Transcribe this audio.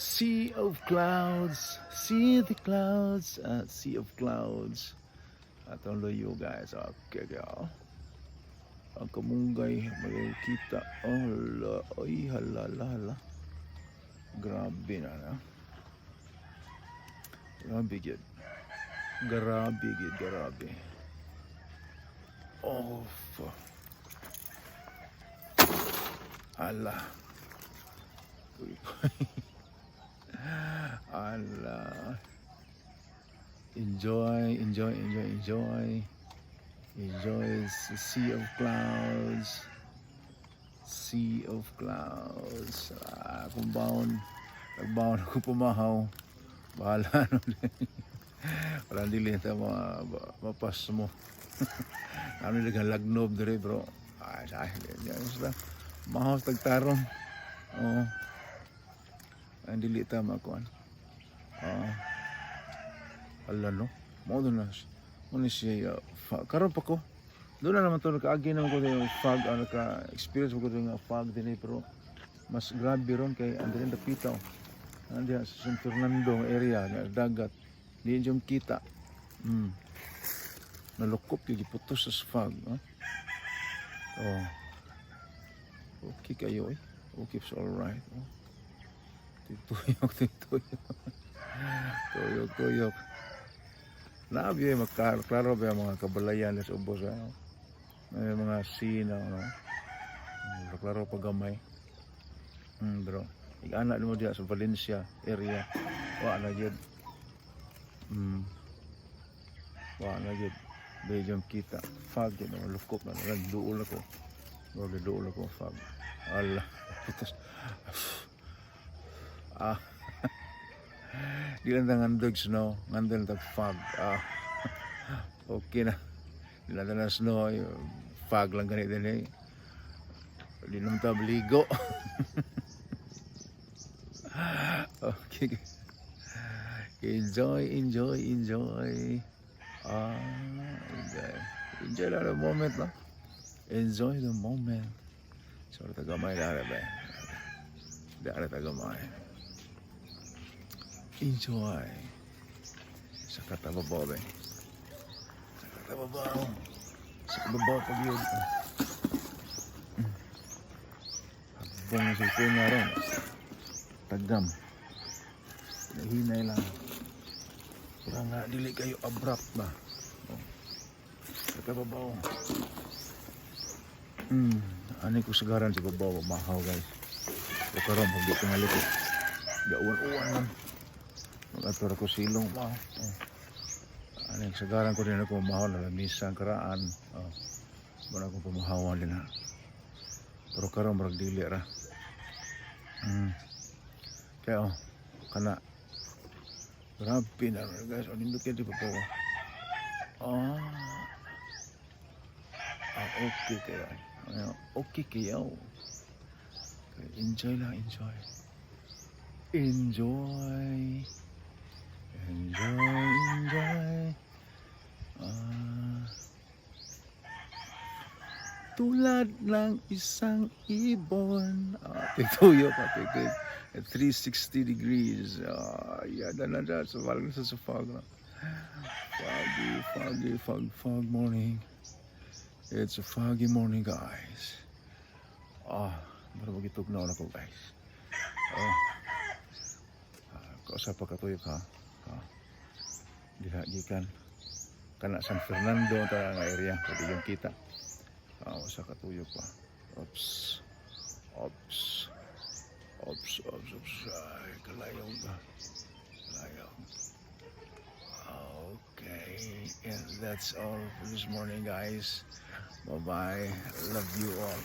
Sea of clouds, see the clouds, sea of clouds. Atong luyo, guys. Okay, go. Ang kamunggay, makikita. Oh, la, ay, hala, hala, hala. Grabe na na. Grabe gyud. Grabe gyud, grabe. Oh, fuck. Ala. Uy. Ala. Enjoy, enjoy, enjoy, enjoy. Enjoy the sea of clouds. Sea of clouds. Ah, kung baon, nagbaon ako pumahaw. Bahala no. Wala dili ta ma, mapas mo. Ano nila lagnob dire, bro. Ay, ay, yan sila. Mahaw tagtarong. Oo. Ang dili ta makuan. Oo. Ala no. Mao na. Mo ni siya karon pa ko. Doon na naman to nakaagi naman ko yung fog, naka experience ko nga fog din eh, pero mas grabe ron kay andi dapita. Andi sa San Fernando area nga dagat. Di yung kita. Nalukop yung giputos sa fog, no? Oh. Okay kayo eh. Okay, it's alright. Oh. Tuyok, tuyok. Tuyok, tuyok. Nabi magklaro ba yung mga kabalayan sa ubos, ano? May mga sea na, ano? Klaro pa gamay. Bro. Igana mo diya sa Valencia area. Wa na gyud. Wa na gyud. Medyo kita. Fog yun, no? Lukop na. Nagduol ako. Murag duol ako fog. Ala. Putos. Ah. Di lang ta ngandog snow, ngandog tag fog. Ah. Okay na. Di lang ta na snow, ay, fog lang ganit din eh. Di naman ta maligo. Okay. Enjoy, enjoy, enjoy. Ah, enjoy. Enjoy lang the moment, no? Enjoy the moment. Sorry, tagamay dara ba? Dara tagamay. Enjoy. Sa katababaw ba? Sa katababaw. Sa kababaw pag yun. Habang ang cellphone nga ron. Tagam. Hinay lang. Para nga dili kayo abrupt ba. Oh. Sa kababaw. Ani ko sagaran sa babaw mahaw, guys. O karon pag di tingali ko. Gauwan-uwan man. Mag-ator ako silong ma. Oh. Ani sagaran ko din ako mahaw na lamisa ang karaan. Oh. Wala akong pamahawan din ha. Pero karon murag dili ra. Kaya oh, kana. Grabe na guys. Oh, nindot kayo di pa po. Ah. Ah, okay kayo. Ano, okay kayo. Okay, enjoy lang, enjoy. Enjoy. Enjoy, enjoy. Ah. Tulad ng isang ibon. Ah, tituyo pa, tituyo. At 360 degrees. Ah, yan na na sa walang sa fog na. Foggy, foggy, fog, fog morning. It's a foggy morning, guys. Ah, mura magitugnaw na ko, guys. Oh. Ah, kausa pa katuyok ha. Ah. Diha gikan kana San Fernando ta nga area, pwede yung kita. Ah, usa ka tuyok pa. Oops. Oops. Oops, oops, oops. Ay, kalayong ka. Kalayong. Okay. And that's all for this morning, guys. Bye-bye. Love you all.